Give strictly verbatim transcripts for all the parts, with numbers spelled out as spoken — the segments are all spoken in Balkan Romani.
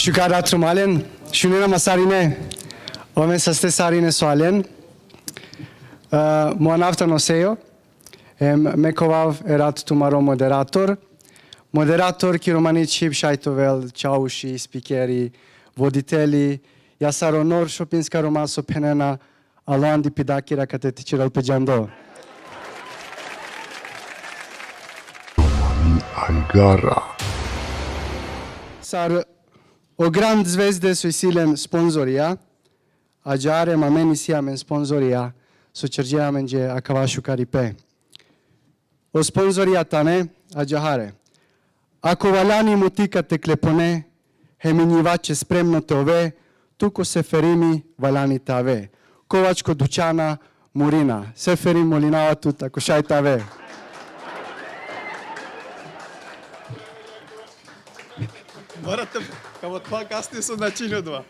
Šukar rat tumalen, šunena ma sarine, ome saste sarine so alen. E, mo anav tano Sejo, em, me ka ovav erat tumaro moderator. Moderator ki romani čhib šaj te ovel čauši, spikeri, voditeli, ja sar o Norrköpingska Roma so phenena, alo andi pi dakira kate te ćerel pe džando. Romani Ajgara. Sar o grand zvezde so isi len sponzorija, ađahar em amen isi amen sponzorija so ćerđe amenđe akava šukaripe. O sponzorija tane ađahare. Ako valjani motika te klepone, hem i njivače spremno te ove, tu ko Seferimi valjani te ave. Kovačko dućana, Murina. Seferim, molinava tut, ako šaj te ave. Morate, kamo tva kasnije so značini odova.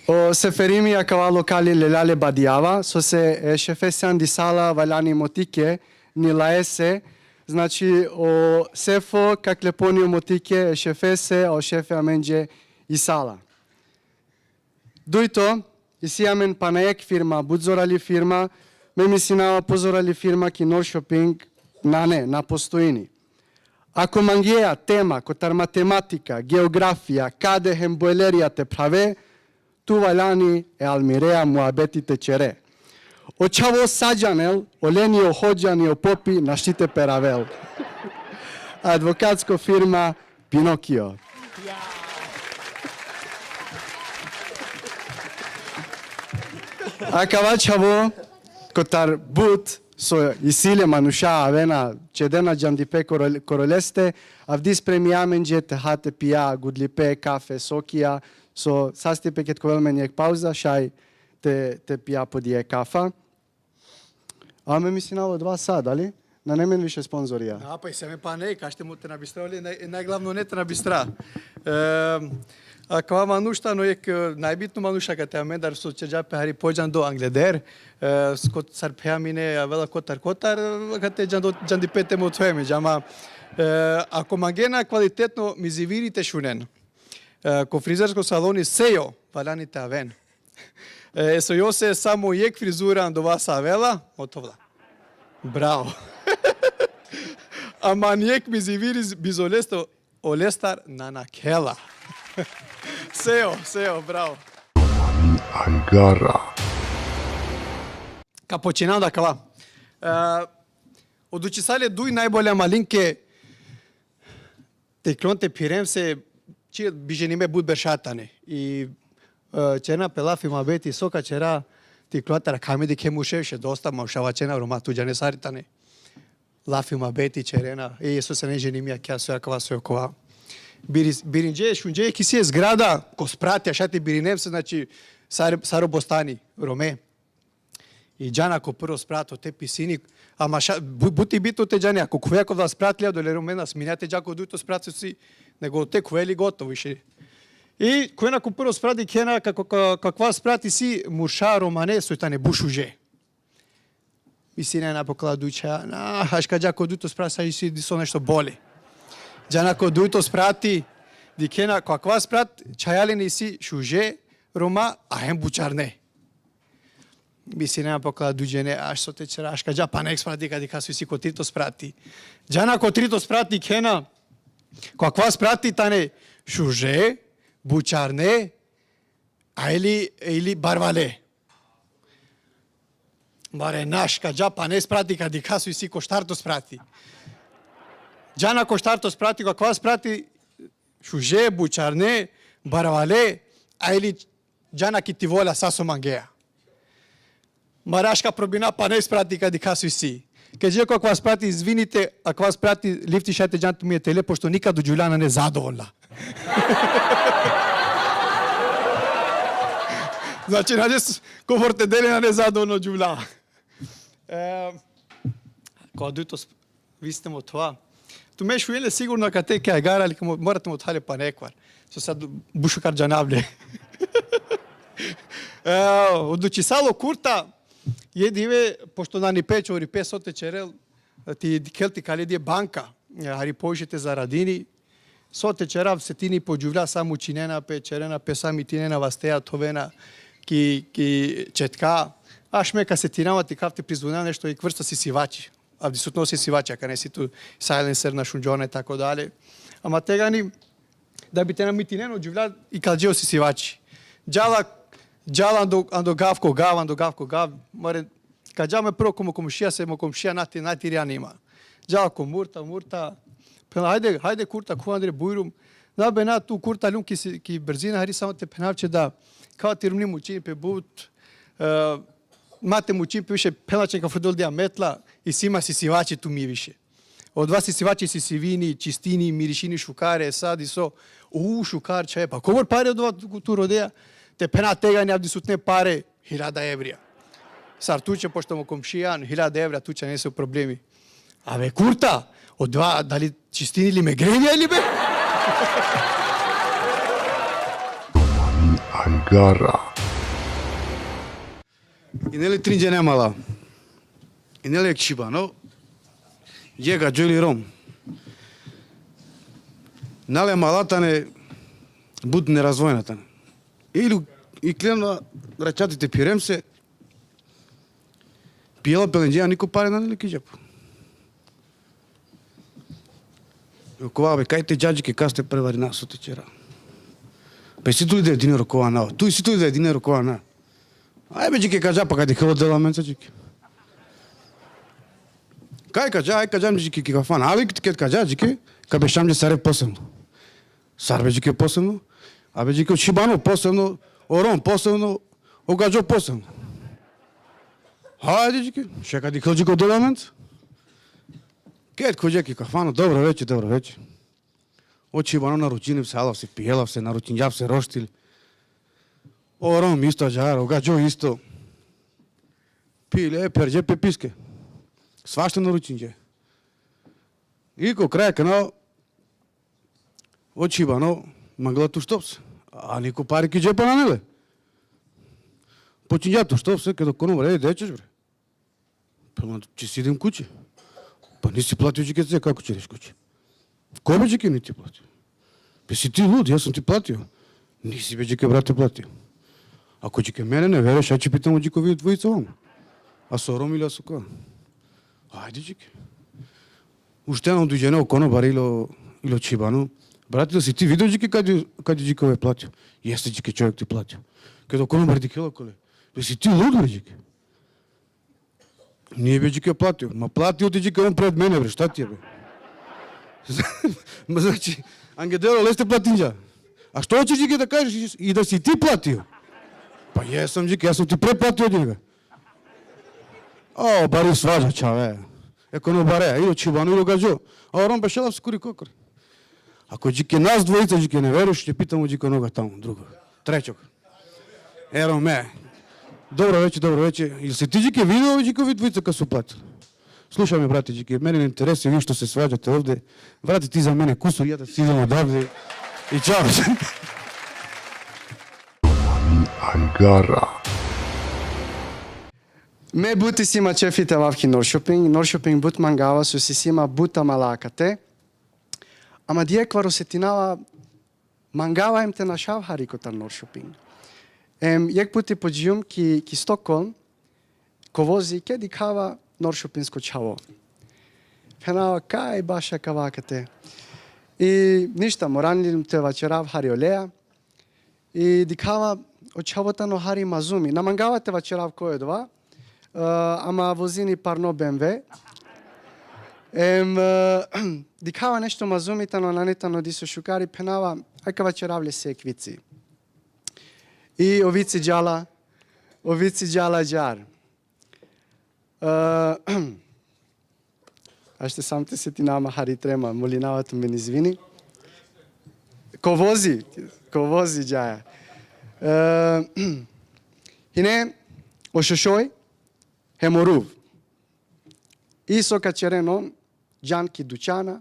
O Seferimi akava lokali lela le badijava, sose e šefese andi sala valjani motike, ni laese, znači o Sefo ka kleponi o motike e šefese, o šefe amenđe i sala. Dujto, isi amen pana jekh firma, but zorali firma, me mislinava pozorali firma ki Norrköping, nane, na postojini. Ako mangea tema kotar matematika, geografija, kade hem bojlerija te prave, tu valjani e Almirea muabeti te ćere. O čhavo sa džanel, ole ni o hodža ni o popi našti te peravel. Advokatsko firma Pinokio. Akava čhavo, kotar but, so isi le manuša avena, ćedena džandipe koro-, koro leste, avdi spremija amenđe te ha te pija, gudlipe, kafe, sokija, so sastipe ked ka ovel amen jekh pauza, šaj te, te pija po dije kafa. A me mislinava odova sa, dali? Nane amen više sponzorija. Da, pa isi amen pana jekh, ašte mo te na bistra, ole naj-, najglavno ne te na bistra. E, akava manuš tano jekh, e, najbitno manuš akate amendar so ćerđa pe hari po džando angleder, e, s-, kot sar phenđa mine, avela kotar kotar, e, kate džando, džandipe te mothove amenđe, ama, e, ako mangena kvalitetno miziviri te šunen, e, ko frizersko saloni Sejo, valjani te aven. E, Sejose samo jekh frizura andova sa avela, othovla. Bravo. Ama ni jekh miziviri bizo leste, olestar na nakhela. Sejo, Sejo, bravo. Romani Ajgara. Ka počinav da kava. E, odlučisale duj najbolja malinke te iklon te phirem se, či bi ženime but berša tane. I, e, ćerena pe lafi muabeti, so ka ćera, te iklon taro kami, dikhe murše, še dosta manuša vaćena, Roma, tu džane sari tane. Lafi muabeti ćerena, e, so se ne ženimi akija, so akava, so akava. Biri-, birinđe, šunđe ki isi zgrada, ko sprati, aša te birinem se, znači, sar-, sar o bostani, Rome. I džana ko prvo sprat, ote pisini, ama ša-, bu-, but i bitno te džane, ako khuve ko dujto sprat, li, adole Rome na smini te dža ko dujto sprat, so isi, nego te khuve li, gotovo više. I khuvena ko prvo sprat, dikhena ka-, ka-, ka-, ko akava sprat isi murša romane, so tane but šuže. Mislinena po akala duj čhaja, na, aška dža ko dujto sprat, sa isi diso nešto bole. Džana ko dujto sprati, dikhena, ko akava sprat, čhaja len isi šuže Roma, a hem bučarne. Mislinena po akala duj džene, aš so te ćera, aška dža pana jekh sprati, ka dikha so isi ko trito sprati. Džana ko trito sprati, dikhena, ko akava sprati tane šuže, bučarne, a ili, ili barvale. Mare, na, aška dža pana jekh sprati, ka dikha so isi ko štarto sprati. Džana ko štarto sprati, ko akava sprati, šuže, bučarne, barvale, a ili džana ki ti volja sa so mangea. Mare, aška probina pana jekh sprati, ka dikha so isi. Ked dža ko akava sprati, izvinite, akava sprati lifti šaj te džan tumenge tele, pošto nikad o džuvlja nane zadovoljna. Znači, nane s-, kobor te dele nane zadovoljno džuvlja. E, ko dujto sp-, vi ste mothova. Tumen šunena le sigurno akate ki Ajgara, ali ka mo-, mora te motha le pana jekh bar. So sad but šukar džanav le. E, odlučisalo Kurta, jekh dive, pošto nane pe čoripe so te ćerel, te dikhel ti kale dive banka, e, hari poviše te zaradini, So te ćerav, setini pe o džuvlja sa mučinena pe, ćerena pe, sa mitinena, vasteja thovena ki, ki četka. Ašme ka setinava, te kav te prizvona nešto i kvrsta sisivači. Avdisutno sisivači, akana isi tu silencer, na šunđona i tako dalje. Ama tegani, da bi te na mitinen o džuvlja, ikalđe o sisivači. Džala, džala ando, ando gav ko gav, ando gav ko gav, more, ka dža me prvo ko mo komšija, se mo komšija nati, nati rija nima. Džala ko murta, murta, phenela: „Hajde, hajde kurta, khuv andre bujrum.“ „Na be, na, tu kurta, lum ki si, ki brzina, hari samo te phenav će da, kava ti rumni mučini pe but, e, ma te mučini pe više.“ Phenela će ka frdol dija metla, isi ma sisivači tu mi više. Odova sisivači sisivini, čistini, mirišini šukare, sa diso, u, šukar čhave, pa kobor pare odova tu, tu rodeja? Te phena tegani, avdisutne pare, hiljada evrija. Sar tuće, pošto mo komšijan, hiljada evra tuće, nese problemi. A be kurta, odova, dali čistini li me grevija ili be? Romani Ajgara. Ine le trin džene mala. Ine le jekh čhibano, jekh gadžo ili Rom. Nale mala tane, but nerazvojna tane. Ili iklena račati te phirem se, pijela pe lenđe, a niko pare nane le ki džep. Okova: „Be, kaj te dža džike, kas te prevarina, so te ćera?“ „Pe isi tu li da dinero?“ „Okova na.“ „Tu isi tu li da dinero?“ „Okova na.“ „Aj be džike, ka dža, pa ka dikhel o Del amenca džike.“ „Kaj ka dža?“ „Aj ka dža džike ki kafana.“ „Ali ked ka dža džike, ka bešam dže sare posebno.“ „Sar be džike posebno?“ „A be džike, o čhibano posebno, o Rom posebno, o gadžo posebno.“ „Hajde džike, še ka dikhel džike o Del amenca.“ Ked khuđe ki kafana: „Dobro veče, dobro veče.“ O čhibano naručini se, alav se, pijelav se, naručinđav se roštilj. O Rom isto ađahar, o gadžo isto. Pile, pherđe pe piske. Svašta naručinđe. I ko kraj kana o čhibano mangela tuštopse. A niko pare ki džepa nane le. Počinđa tuštopse, ked o konobari: „E, gde ćeš, bre?“ „Pa ma, će si idem kući.“ „Pa nisi platio džike, kako ćeš kući?“ „Ko be džike niti platio?“ „Pe si ti lud, ja sam ti platio.“ „Nisi be džike, brate, platio.“ „Ako džike mene ne veruješ, aj će pitam o džikovi dvojica vamo. A so Rom ili a so ko?“ „Ajde džike.“ Uštena, duj džene, o konobari ili o, ili o čhibano: „Brate, da si ti video džike kad, kad džikove platio?“ „Jeste džike, čovjek ti platio.“ Ked o konobari dikhela okole: „Be si ti lud, bre, džike?“ „Nije be džike platio.“ „Ma platio ti džike, on pred mene, bre, šta ti je, be?“ Ma znači, angleder leste platinđa. „A što hoćeš džike da kažeš i da si ti platio?“ „Pa jesam džike, ja sam ti preplatio od njega.“ O, bari svađa, čhave. E konobare, ili o čhibano ili o gadžo. A o Rom bešela se kuri kokori. „Ako džike nas dvojica džike ne veruješ, će pitam o džike onoga tamo, drugog, trećeg. E Rome, dobro veče, dobro veče. Ili si ti džike video džikovi dvojica kad su platili?“ „Slušaj me, brate džike, mene ne interesuje vi što se svađate ovde. Vrati ti za mene kusur, ja da si idem odavde. I čao.“ Romani Ajgara. Me but isi ma čefi te avav ki Norrköping. Norrköping but mangava, so isi ma but amala akate. Ama di jekhvar osetinava mangava em te našav hari kotar Norrköping. Em jekh puti po džijum ki, ki Stockholm, ko vozi, ke dikhava norrköpingsko čhavo. Phenava: „Kaj baš akava akate?“ I ništa, moranlum te vaćerav hari oleja. I dikhava, o čhavo tano hari mazumi. Na mangava te vaćerav koj odova, e, ama vozini parno B M W. Em, e, dikhava nešto mazumi tano, nane tano diso šukar, i phenava: „Aj ka vaćerav lese jekh vici.“ I o vici džala, o vici džala ađahar. E, ašte sam te setinava, ma hari trema, molinava tumen izvini. Ko vozi, ko vozi džaja. E, hine o šošoj hem o ruv. I so ka ćeren on, džan ki dućana,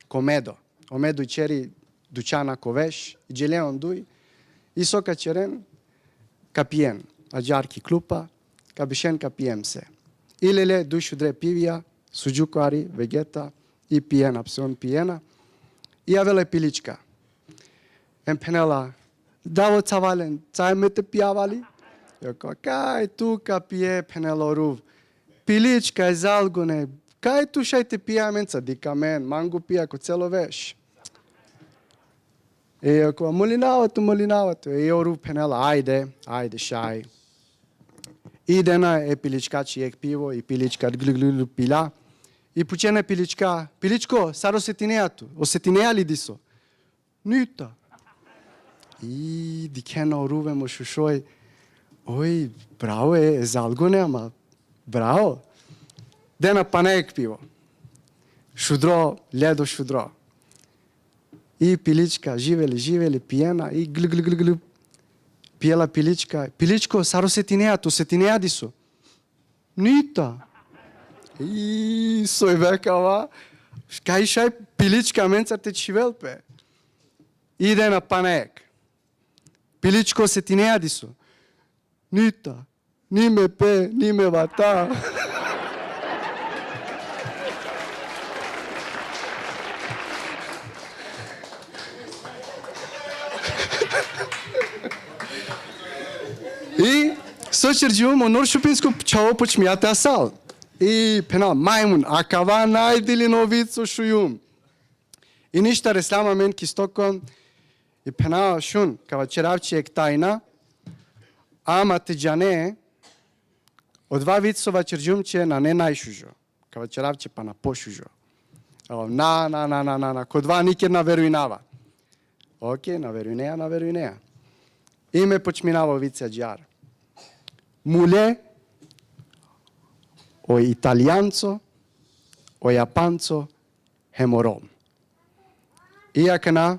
ko medo. O medo ićeri dućana ko veš, i džele on duj. I so ka ćeren, ka pijen, ađahar ki klupa, ka bešen ka pijen pse. I lele duj šudre pivija, sudžuko hari, vegeta, i pijen, apse on pijena. I avela e pilička. Em phenela: Davo cavalen, caj me te pijava li? I ov kava: Kaj tu ka pije, phenela o ruv. Pilička e zalgone, kaj tu šaj te pije amenca, dikh amen, mangu pija ko celo veš. I ov kava: Molinava tu, molinava tu. I o ruv phenela: Ajde, ajde, šaj. I dena e piličkaće jekh pivo, i pilička glu, glu, glu, pila. I pučena e pilička: Piličko, sar osetinea tu? Osetinea li diso? Nita. I dikhena o ruv em o šušoj: Oj, bravo, e, e zalgone, ama bravo. Dena pana jekh pivo. Šudro, ledo šudro. I pilička: Živeli, živeli, pijena, i glu, glu, glu, glu. Pijela pilička: Piličko, sar osetinea tu, osetinea diso? Nita. I soj be kava, kaj šaj pilička amencar te čhivel pe. I dena pana jekh. Piličko, osetinea diso? Nita. Ni me pe, ni me vata. I so ćerđum, o Norrköpingsko čhavo počmija te asal. I phenava: Majmun, akava najdilino vic so šunđum. I ništa, reslam amen ki Stockholm. I phenava: Šun, ka vaćerav će jekh tajna, ama te džane, odova vic so vaćerđum će nane najšužo. Ka vaćerav će pana pošužo. A ov: Na, na, na, na, na, na, ko odova niked na verujnava. Okej, na verujnea, na verujnea. I me počminava o vic ađar. Mule, o Italijanco, o Japanco, hem o Rom. I akana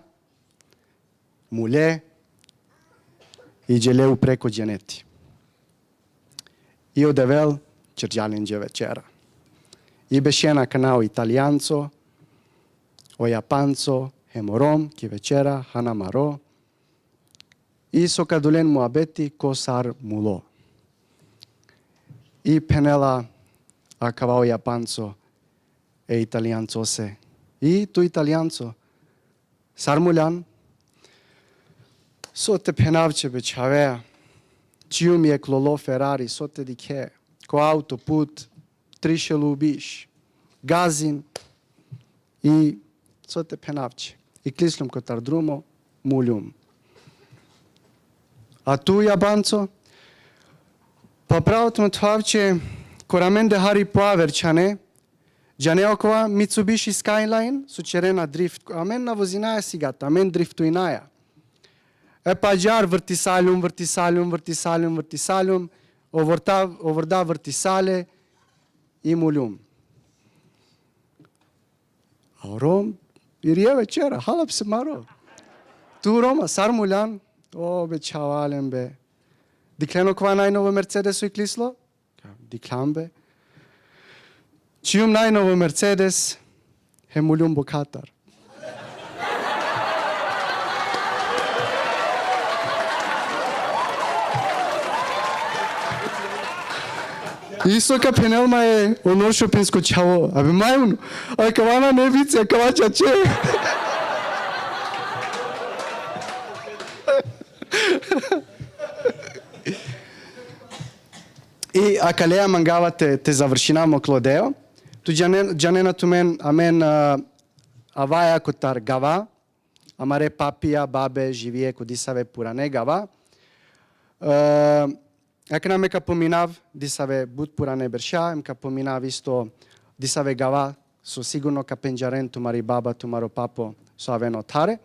mule iđele upre ko dženeti. I o Devel ćerđa lenđe večera. I bešena akana o Italijanco, o Japanco, hem o Rom, ki večera, hana maro. I so ka dulen muabeti ko sar mulo. I phenela akava o Japanco e Italijancose: I tu, Italijanco, sar muljan? So te phenav će, be čhavea, čhijum jekh lolo Ferrari, so te dikhe, ko autoput, trišel u biš, gazin, i so te phenav će. Iklislum kotar drumo, muljum. A tu, Japanco? Pa pravo te mothav će, kora amende hari po aver čhane, džane okova Mitsubishi Skyline, so ćerena drift, amen na vozinaja sigate, amen driftujnaja. E pa ađar vrtisaljum, vrtisaljum, vrtisaljum, vrtisaljum, o vorda, o vorda vrtisale i muljum. A o Rom, irije večera, hala pse maro. Tu, Roma, sar muljan? O, be čhavalen, be. Dikhlen okova najnovo Mercedes so iklislo? Dikhlam, be. Čhijum najnovo Mercedes, hem muljum bo katar. I so ka phenel ma e o Norrköpingsko čhavo: A be majmun, akava nane vici, akava čače. I akalea mangava te, te završinav, moklo deo. Tu džanen-, džanena tumen, amen, a, avaja kotar gava, amare papija, babe, živije ko disave purane gava. E, akana me ka pominav disave but purane berša, em ka pominav isto disave gava, so sigurno ka pendžaren tumari baba, tumaro papo, so aven othare.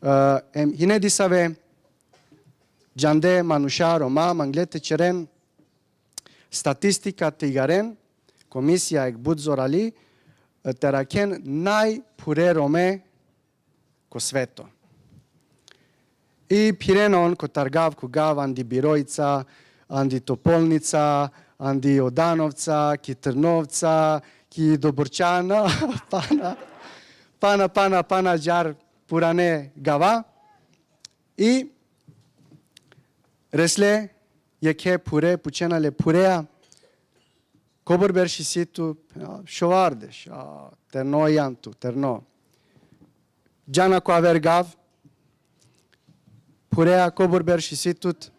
E, em, hine disave džande manuša Roma, mangle te ćeren statistika, te igaren komisija jekh but zorali, e, te arakhen najpure Rome ko sveto. I phirena on kotar gav ko gav, andi Birojca, andi Topolnica, andi Odanovca, ki Trnovca, ki Doborčana, pana, pana, pana, pana ađar purane gava. I resle jekhe phure, pučena le phurea: Kobor berš isi tu? A, šovardeš. A, terno jan tu, terno. džana ko aver gav, phurea kobor berš isi tut,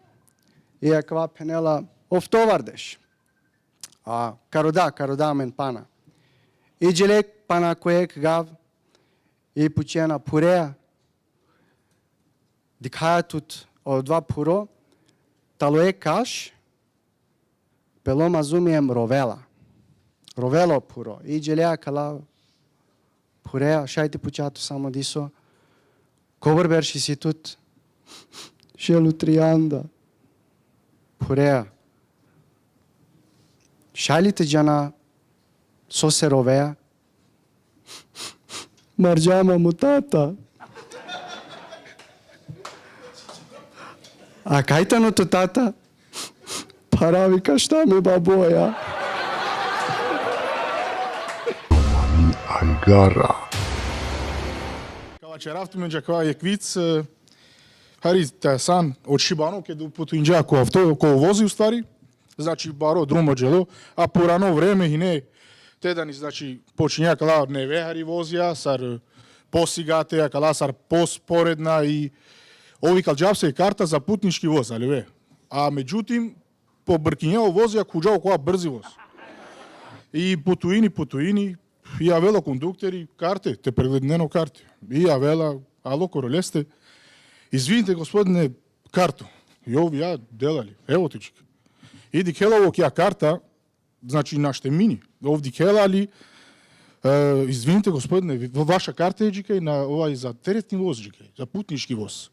i akava phenela oftovardeš. A, ka roda, ka roda amen pana. I džele pana ko jekh gav, i pučena phurea, dikhaja tut odova phuro, talo jekh kaš, pelo mazumi em rovela. Rovela o phuro. I džele akala phurea, šaj te pučav tut samo diso, kobor berš isi tut? Šel u trianda. Phurea. Šaj li te džana sose rovea? Mardžam mo tata. A kaj tano to tata? Pharavi kašta me baboja. Romani Ajgara. Ka vaćerav tumenđe akava jekh vic, e, hari te asan, o Šibano, ked putuinđa ko avto, ko vozi u stvari, znači baro drumo dželo, a purano vreme hine, te dani, znači, počinđa akala neve hari vozija, sar posigate, akala sar posporedna i ov ikalđa pese karta za putnički voz, ali ve. A međutim, pobrkinđa o vozija, khuđa okova brzi voz. I putuini, putuini, i avela o kondukteri, karte, te pregledinen o karte. I avela, alo koro leste, izvinite, gospodine, kartu. I ov, ja, dela li, evo ti čik. I dikhela ov okija karta, znači, naštemini. Ov dikhela li, e, izvinite, gospodine, vi-, vaša karta e džikaj na, ovaj, za teretni voz džikaj, za putnički voz.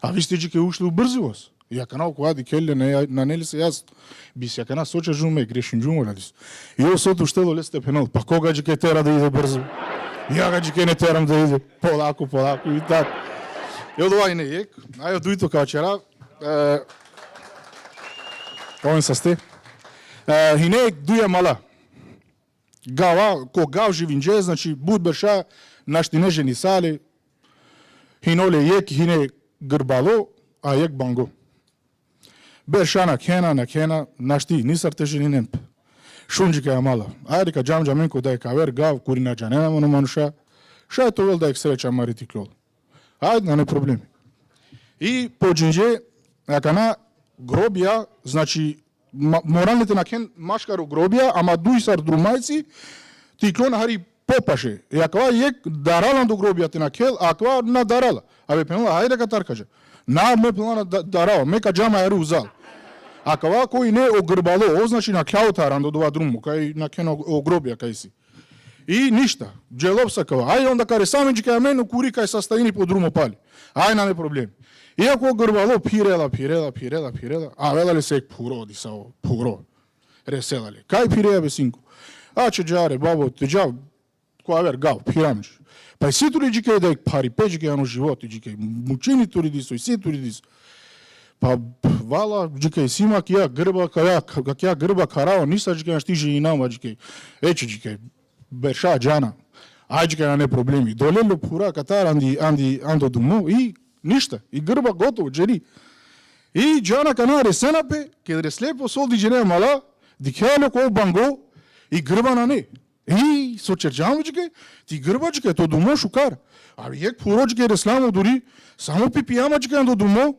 A vi ste džikaj ušli u brzi voz. I akana okova dikhela, nane, nane lese jasno. Bi si akana so ćerđum me, grešinđum, radis. I ov so tu štelo leste phenel, pa koga džikaj tera da ide brzo? Ja ga džikaj ne teram da ide. Polako, polako i tak. I odova hine jekh, aj o dujto ka vaćerav, e, oven saste. E, hine jekh duj amala. Gava, ko gav živinđe, znači, but berša, naštine ženisale, hine ole jekh, hine grbalo, a jekh bango. Berša nakhena, nakhena, našti nisar te ženinen pe. Šun džikaj amala. Ajde ka džam džamen ko dajekh aver gav, kuri na džanena amen o manuša. Šaj te ovel dajekh sreća amari te iklol. Ajde, nane problemi. I pođinđe, akana grobija, znači, ma-, moralne te nakhen maškaro grobija, ama duj sar drumajci, te iklon hari popaše. I akava jekh darala ando grobija te nakhel, akava na darala. Abe phenela, hajde katar ka dža. Na, me phenela na da-, darava, me ka džam hari uzal. Akava ko hine o grbalo, ov znači nakhla otar ando dova drumo, kaj nakhen o, o grobija kaj si. I ništa, dželo pes akava. Aj onda ka resa amen džikaj amen, o kuri kaj sastajini po drumo pali. Aj, nane problem. I akava grbalo phirela, phirela, phirela, phirela. Avela lese jekh phuro, disavo phuro. Resela le. Kaj phirea be, sinko? Ače dža re, babo, te dža ko aver gav, phiram dži. Pa isi tu li džikaj dajekh pharipe džikaj ano životi džikaj? Mučini tu li diso, isi tu li diso? Pa, vala, džikaj, isi ma akija grba, kaja, akija grba kharava, nisar džikaj našti ženinava džikaj. Eče džikaj, berša džana. Aj džikaj, nane problemi. Dolel o phuro katar andi, andi, ando dumo i ništa. I grba gotovo, dželi. I džana akana resena pe, ked resle pe o soldi džene amala, dikhea le ko bango, i grba nane. I so ćerđam džikaj, ti grba džikaj, to dumo šukar. A jekh phuro džikaj resla mo duri, samo pipija ma džikaj ando dumo,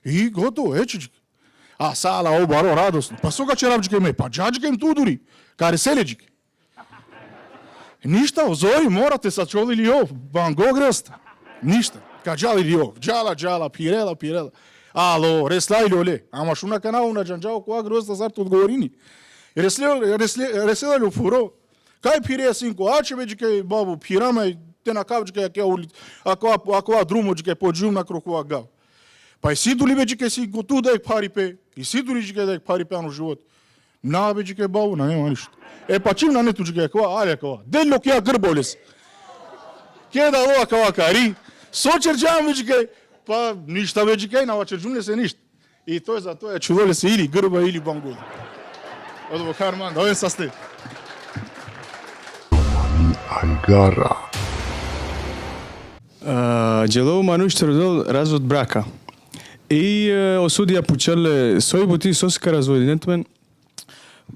i gotovo, eče džikaj. A sa ala ov baro radosno. Pa so ka ćerav džikaj me, pa dža džikaj tu duri, ka resel e džikaj. Ništa, o zori, mora te sačhol ili ov, bango gresta. Ništa, ka džal ili ov, džala, džala, phirela, phirela. Alo, resla ili ole, ama šun akana, na džanđa okova gresta sar te odgovorini. Resle, resle, resela le o phuro, kaj phirea, sinko? Ače be džikaj, babo, phira ma, te nakhav džikaj akija uli-, akava, akava drumo džikaj, pođum nakro kova gav. Pa isi tu li be džikaj, sinko, tu dajekh pharipe? Isi tu li džikaj dajekh pharipe ano život? Na be džikaj, babo, nane ma ništa. E, pa čim nane tu džikaj akava, ale akava. Del le okija grba olese. Keda alo akava kari, so ćerđam be džikaj? Pa ništa be džikaj, na vaćerđum lese ništa. I to je za to, e, čulo lese ili grba ili bango. Odova, Karman, da, oven saste. Romani Ajgara. A, dželo o manuš te rodel razvod braka. I, e, o sudija pučel le, soj buti, sose ka razvodinen tumen?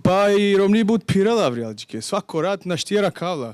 Pa i romni but phirela avrijal džikaj. Svako rat našti arakhala.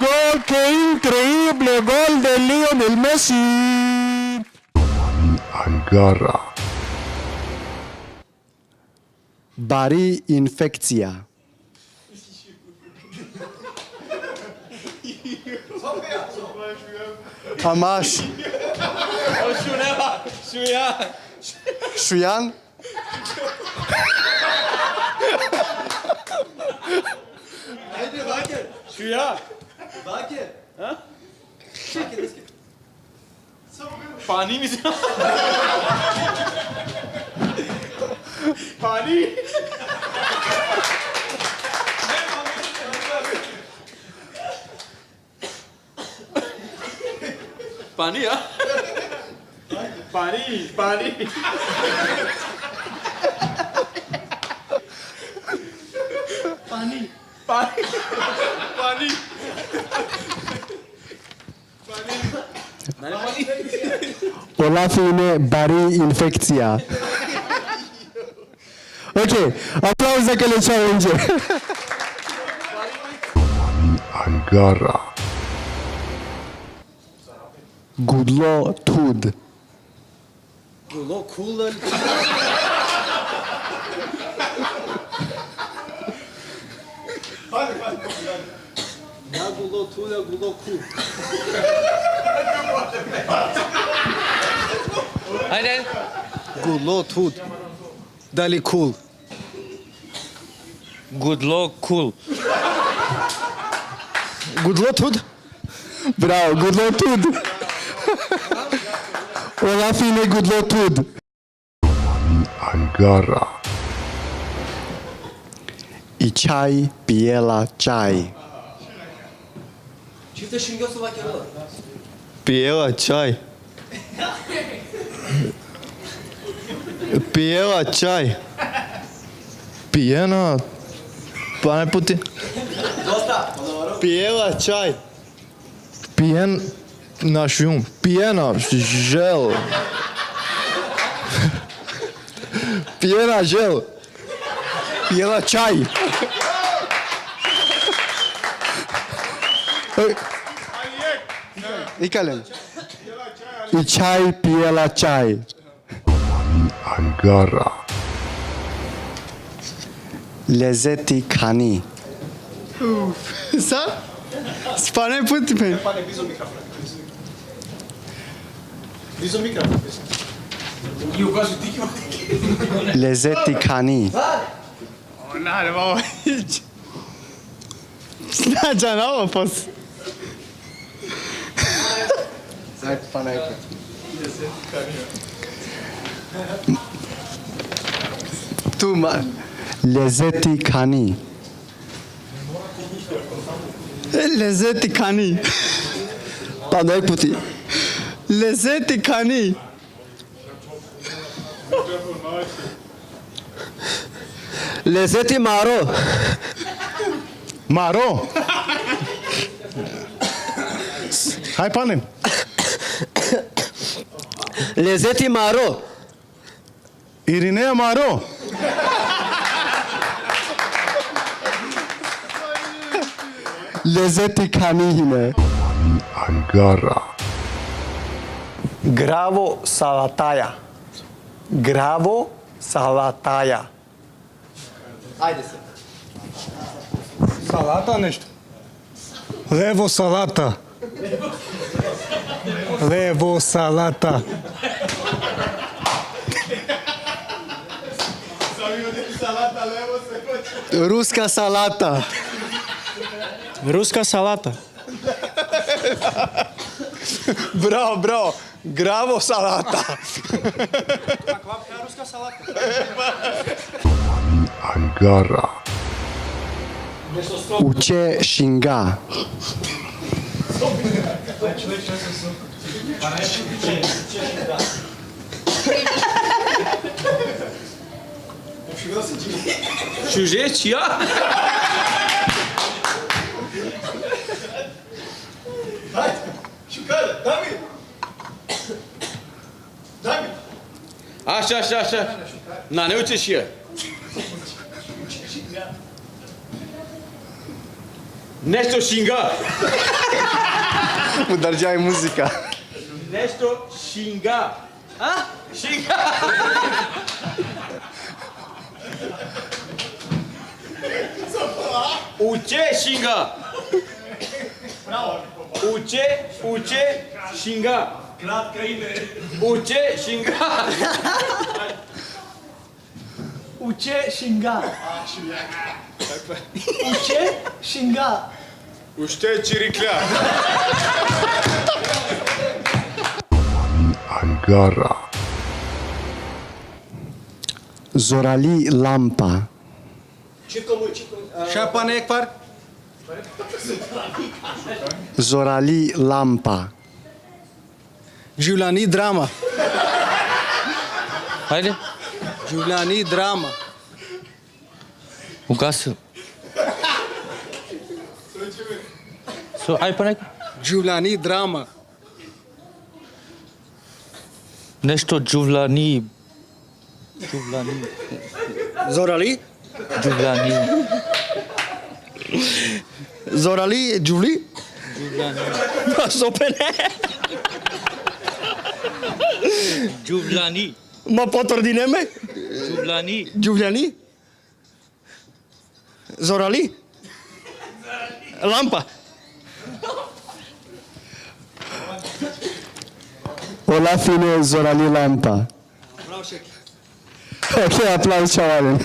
Gol, qué increíble gol de Lionel Messi. Aigara. Bari infekcija. Amaš. Šujan. Šujan? Ajde, Baker. Šuja. Baker. Ha? Baker, eski. Pani mi? Pani. Pani, ha? Pani, pani. Pani. Pani. Pani. Pani. Nani pani? O lafi ine bari infekcija. Okej, aplauz za kale challenge. Aigara. Gudlo thud. Gulo kul. Na gulo thud, na gulo kul. Ajde. Gulo thud. Dali kul? Gudlo kul. Gudlo thud? Bravo, gudlo thud. O lafi ine gudlo thud. Aigara. I čhaj pijela čaj. Čhaj te šingjo so vakerela. Pijela čaj. Pijela čaj. Pijena. Pa ne puti. Dosta, pa dobro. Pijela čaj. Pijen, na šum. Pijena žel. Pijena žel. Pijela čaj. Ej. Ikalen. I čhaj pijela čaj. Aigara. Lezeti khani. Uf. Sa? Spane puti pe. Pane, blizu mikrofon. Blizu mikrofon. Ju, baš ti. Lezeti khani. Ona, ne, baba, hič. Znači, na ovo pos. Zaj, pa neko. Tu ma. Lezeti khani. Lezeti khani. Pa neko puti. Lezeti khani. Lezeti maro. Maro? Haj panem. Lezeti maro. Irinea maro. Lezeti khani hine. Aigara. Gravo salataja. Gravo salataja. Ajde se. Salata nešto. Levo salata. Levo salata. Ruska salata. Ruska salata. Bravo, bravo. Gravo salata. Kakva ruska salata? Aigara. Uče šinga. Šuže, čija? Šukar, Damir! Damir! Aša, aša, aša. Na, ne učeš je. Nešto šinga. Udarđaj muzika. Nešto šinga. A? Šinga. Uče šinga. Uče, uče šinga. Uče šinga. Uče šinga. Uče šinga. Ušte čiriklja. Ajgara. Zorali lampa. Šapan ekvar. Zorali lampa. Džuvljani drama. Hajde. Džuvljani drama. Ugasio. So, aj pa neko. Džuvljani drama. Nešto džuvljani. Džuvljani. Zorali? Džuvljani. Zorali, džuvli? Džuvljani. Pa so pe ne? Džuvljani. Ma potvrdine me. Džuvljani. Džuvljani? Zorali? Lampa. O lafi ine zorali lampa. Ok, aplauz čhavalen.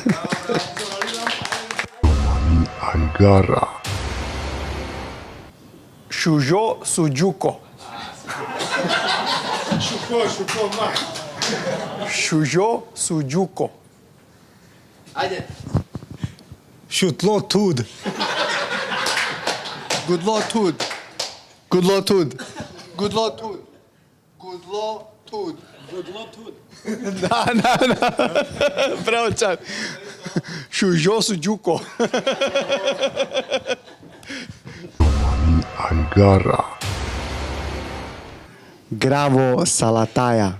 Ajgara. Šužo suđuko. Šužo suđuko. Šutlo tud. Gudlo tud. Gudlo tud. Gudlo tud. Gudlo tud. Da, da, da. Bravo, čar. Šužo suđuko. Ajgara. Gravo salataja.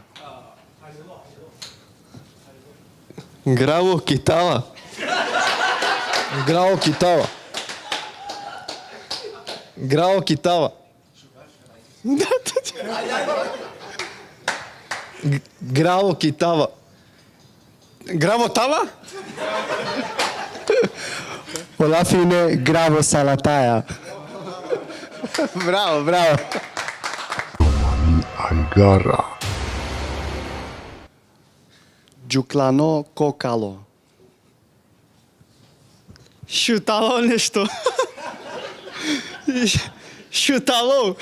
Gravo kitava. Gravo kitava. Gravo kitava. G- Gravo kitava. Gravo tava? O lafi ine gravo salataja. Bravo, bravo. Ajgara. Džuklano kokalo. Šutalo nešto. Šutalo.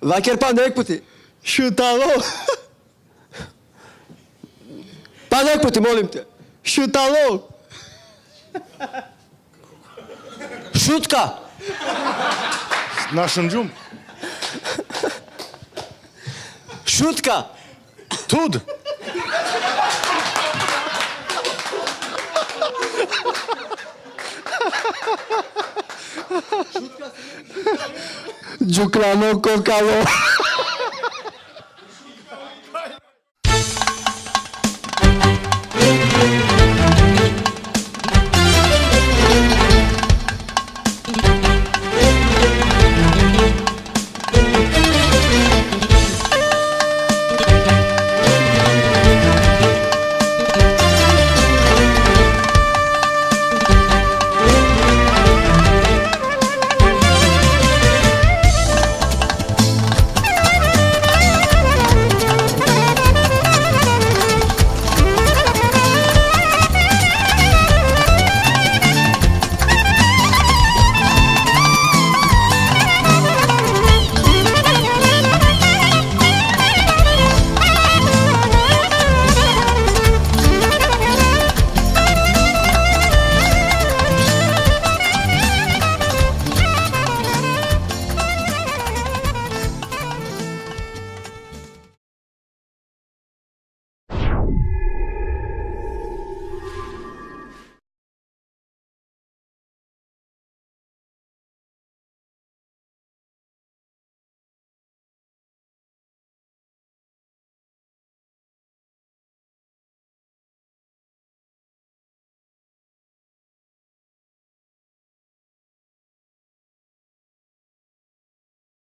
Vaker pa nek puti. Šutalo. Pa nek puti, molim te. Šutalo. Šutka. Našum džum. Šutka. Tud. Džuklano kokalo.